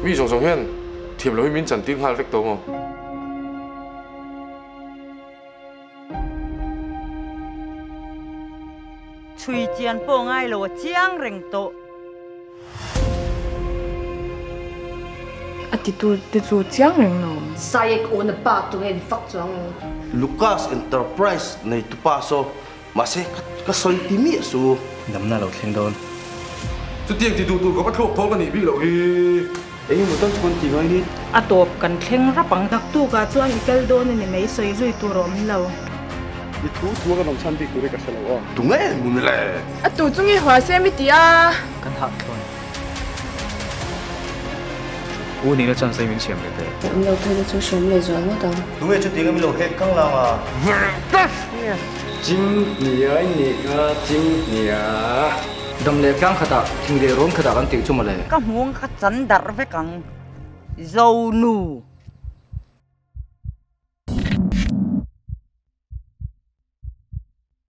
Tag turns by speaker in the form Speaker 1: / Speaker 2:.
Speaker 1: Mi zawng zawng hian thiam lo hi min chantir nghal vek tawh maw?
Speaker 2: Chhui chian pawh ngai lo a chiang reng tawh.
Speaker 3: A ti tur te chu chiang reng lo.
Speaker 4: Sayek aw na pa tu nge ni fak chuang ang.
Speaker 5: Lucas Enterprise nei tupa saw mahse ka sawi ti miah su.
Speaker 6: Damna lo thleng dawn.
Speaker 1: Chutiang ti duh tur khawp a thluak thawl ka nih bik loh hi.
Speaker 6: Eng emaw tal chu kan ti ngai ni.
Speaker 7: A tawp kan thleng rap ang.
Speaker 8: Naktukah chuan i kal dawn a ni mai, sawi zui tur a awm lo.
Speaker 9: I thu thu a kan awm chhan bik tur hi ka hre lo aw.
Speaker 5: Tunge mun le?
Speaker 3: A tu chu nge hua se mi ti a?
Speaker 10: Kan hah thlawn.
Speaker 11: U nihna chance hi min siam leh teh.
Speaker 12: Awm lo phei te chu hriam leh zual ngawt ang.
Speaker 6: Tunge chutiang a min lo hek kang lang a?
Speaker 13: Ching nia i nih kha ching nia.
Speaker 14: Dam leh tlang khatah, thing leh rawn khatah kan tih chu mawle.
Speaker 2: Ka hmuang ka chan darh vek ang. Zonu.